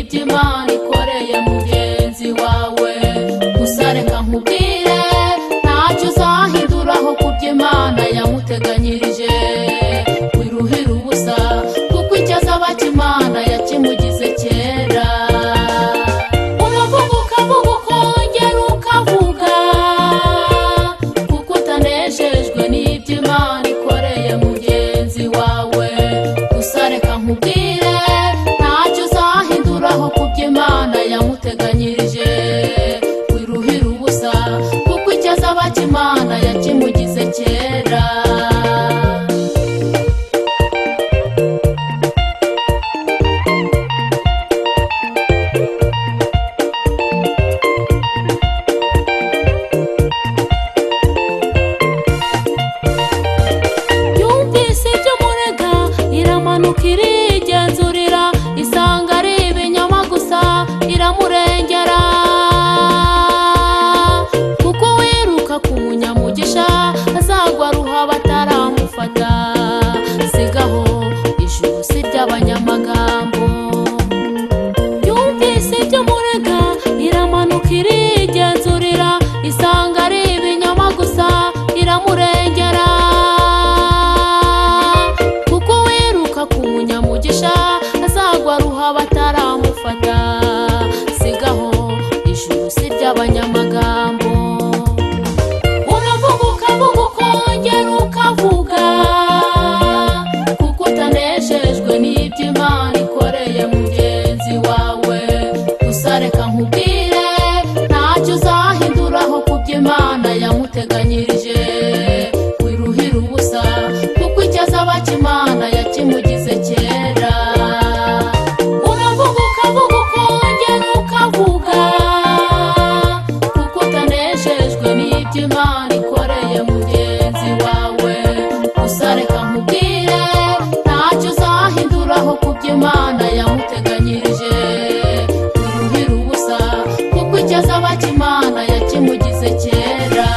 n'ibyo Imana ikoreye mugenzi wawe. Gusa reka nkubwire, ntacyo uzahinduraho ku byo Imana yamuteganyirije. Wiruhira ubusa, kuko icyo azaba cy'Imana yakimugize kera. Uravuga ukavuga, ukongera ukavuga, kuko utanejejwe n'ibyo Imana ikoreye mugenzi wawe. Gusa reka nkubwire, ntacyo uzahinduraho ku byo Imana yamuteganyirije. Wiruhira ubusa, kuko icyo azaba cy'Imana yakimugize kera. Yumvise ibyo murega, iramanuka irigenzurira, isanga ari ibinyoma gusa, iramurengera. Kuko wiruka ku munyamugisha azagwa ruha bataramufata. Sigaho, ijuru si iry'abanyamagambo. Yumvise ibyo murega, iramanuka irigenzurira, isanga ari ibinyoma gusa, iramurengera. Kuko wiruka ku munyamugisha azagwa ruha bataramufata. Sigaho, ijuru si iry'abanyamagambo. Uravuga ukavuga, ukongera ukavuga, kuko utanejejwe n'ibyo Imana ikoreye mugenzi wawe. Gusa reka nkubwire, ntacyo uzahinduraho ku byo Imana yamuteganyirije. Wiruhira ubusa, kuko icyo azaba cy'Imana yakimugize kera. Uravuga ukavuga, ukongera ukavuga, kuko utanejejwe n'ibyo Imana ikoreye mugenzi wawe. Gusa reka nkubwire, ntacyo uzahinduraho ku byo Imana yamuteganyirije. Wiruhira ubusa, kuko icyo azaba cy'Imana yakimugize kera.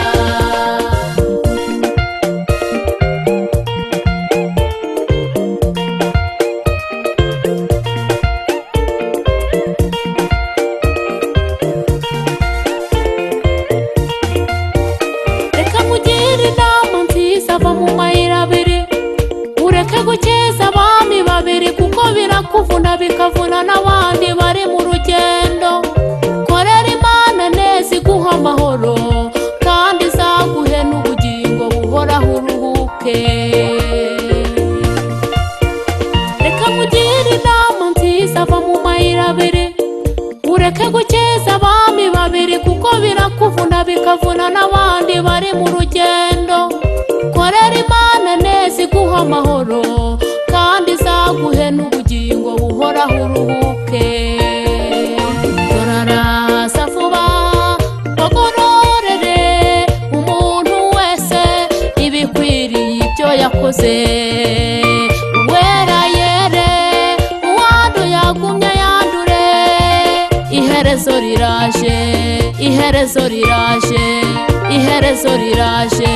Reka nkugire inama nziza, va mu mayira abiri, ureke gukeza abami babiri, kuko birakuvuna bikavuna n'abandi bari mu rugendo. Korera Imana neza iguha amahoro, kandi izaguhe n'ubugingo buhoraho uruhuke. Reka nkugire inama nziza, va mu mayira abiri, ureke gukeza abami babiri, kuko birakuvuna bikavuna n'abandi bari mu rugendo. Korera Imana neza iguha amahoro, kandi izaguhe n'ubugingo buhoraho uruhuke. Turaraza vuba bagororere umuntu wese ibikwiriye ibyo yakoze. Uwera yere, uwanduye agumye yandure. Iherezo riraje, iherezo riraje, iherezo riraje.